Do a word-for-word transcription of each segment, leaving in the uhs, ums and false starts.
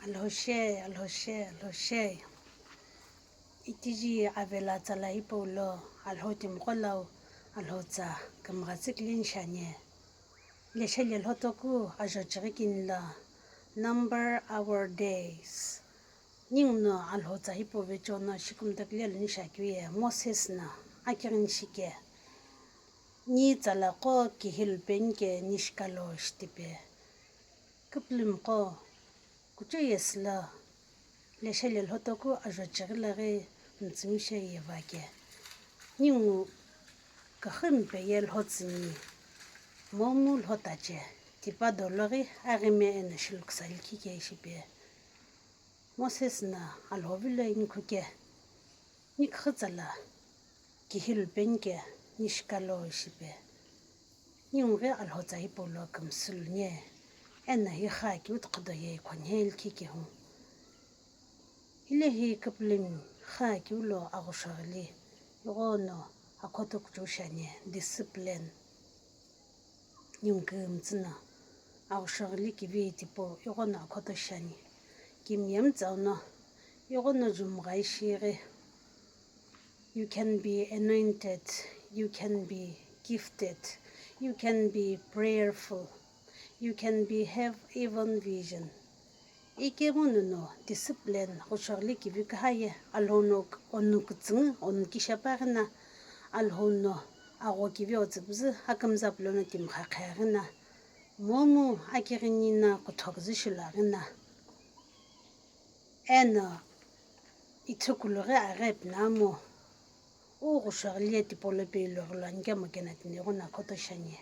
Alhou she, Alhou she, Alhou she. Itiji avela tsala hipau lo Alhou timiqo lau Alhou tsa kümgha tsüküleni shiani. Leshe lelhotoku ajo chighi kini lo number our days. Ninguno Alhou tsa hipau vecheono shikümtakile luni shiakeu ye Moses no akighini shike. Ni tsala qo kihilu penike nishikalo shitipe. Küpülümiqo kuchou yesü lo leshe lelhotoku ajo chighi laghi mütsümishei yevake. Ningu küxü mpe ye lhotsüni momu lhotache tipa dologhi aghime eno shiluksa likhi ke shipe. Moses no Alhou vilo inikhuke, ni küxü tsala kihilu penike nishikalo shipe. Ningu ghi Alhou tsa hipau lo kümsü luni eno hi xakeu tüxüdo ye ikhonhe likhi ke hu. Hile hi küpülümi xakeu lo aghüshoghi li ighono akhoto kuchou shiani, discipline. Ningu kümtsü no aghüshoghi li kivi tipau ighono akhoto shiani. Kimiye mütsau no ighono jumgha ishi ghi, you can be anointed, you can be gifted, you can be prayerful, you can be have even vision. Ikemu nono discipline ghüshoghi li kivi küha ye Alhou no onu kütsüngü onu kishepa ghi no Alhou no agho kivi otsüpüzü akümza pulono timiqha khaghi no momu akighini no kuthoküzü shilo aghi no eno ithukulu ghi aghi pinamo u ghüshoghi li ye tipau lo pe iloghi lo anikemu keno tini ighono akhoto shiani.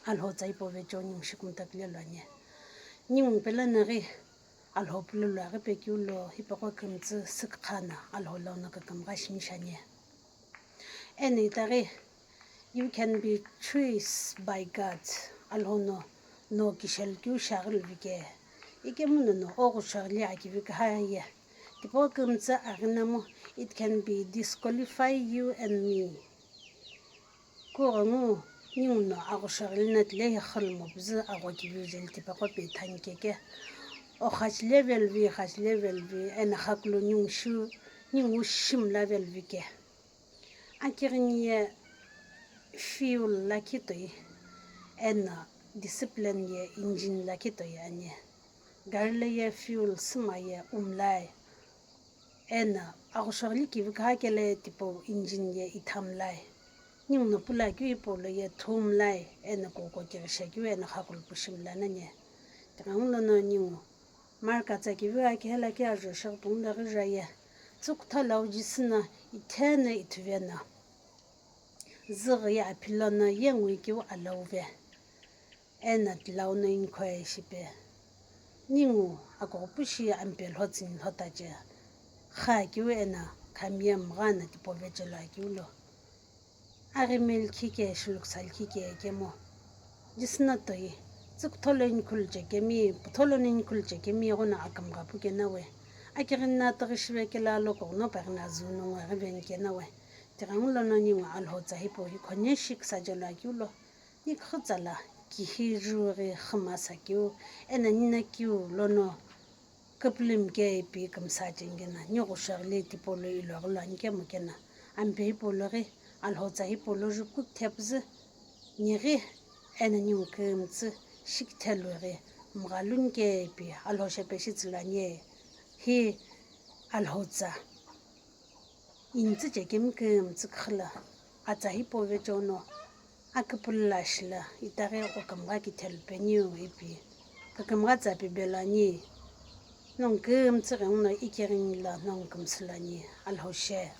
Alhou tsa hipau vecheono ningu shikümtakile lo ani. Ningu pelo no ghi Alhou pululu aghi pekeu lo hipaqo kümtsü sükükha no Alhou lau no kükümgha shimi shiani. Eno itaghi you can be choice by God. Alhou no no kishelu keu shiaghi luvike. Ikemu nono o ghüshoghi li akivi küha ye tipau kümtsü aghi namo it can be disqualify you and me. Kughengu ninguno aghüshoghi li no tilehi xülumo püzü agho kivi jeli tipaqo pe ithani keke. O xachi level vi, xachi level vi, eno xakulu ningu shiu, ningu shimla level vi ke. Akighini ye fuel lakhi toi, eno discipline ye engine lakhi toi ani. Gari lo ye fuel süma ye umlai. Eno aghüshoghi li kivi küha kelo ye tipau engine ye ithamlai. Ninguno pulakeu hipau lo ye thumlai, eno koko kighishakeu eno xakulu pushimla nani. Tighengulono ningu Mark atsa kivi akihela ke ajo shighi pungu lo ghi jaye, tsükutho lau Jisü no itheno ithuveno züghi ye aphi lono ye nguikeu alauve. Eno tilau no inikhoe shipe. Ningu akughupu shi ampe lhotsüni lhotache xakeu eno khamiye mgha no tipau vechelo akeu lo. Aghime likhi ke shiluksa likhi ke kemu. Jisü no toi, tsükutho lo inikhulu chekemi, putho lono inikhulu chekemi ighono akümgha pu keno we. Akighini no atughi shive kelo alokughuno paghi no azüu no ngoghi veni keno we. Tighengulono ningu Alhou tsa hipau ikhonhe shi küsa jelo akeu lo. Ni küxü tsala kihi jughi xümasa keu, eno nino keu lono küpülümi ke ipi kümsa cheni keno, ni ghüshoghi li tipau lo iloghi lo anikemu keno, ampe hipau lo ghi, Alhou tsa hipau lo jukuku kithepüzü, ni ghi eno ningu kümtsü shi kithelu ghi mgha luni ke ipi Alhou shepe shi tsülu ani ye, hi Alhou tsa. Initsü chekemi kümtsü küxü lo, atsa hipau vecheo no aküpülü lo ashi lo, itaghi o kümgha kithelu peniu ipi kükümgha tsa pi belo ani. Nongu kümtsü ghenguno ikighini lo nongu kümsü lo ani, Alhou she.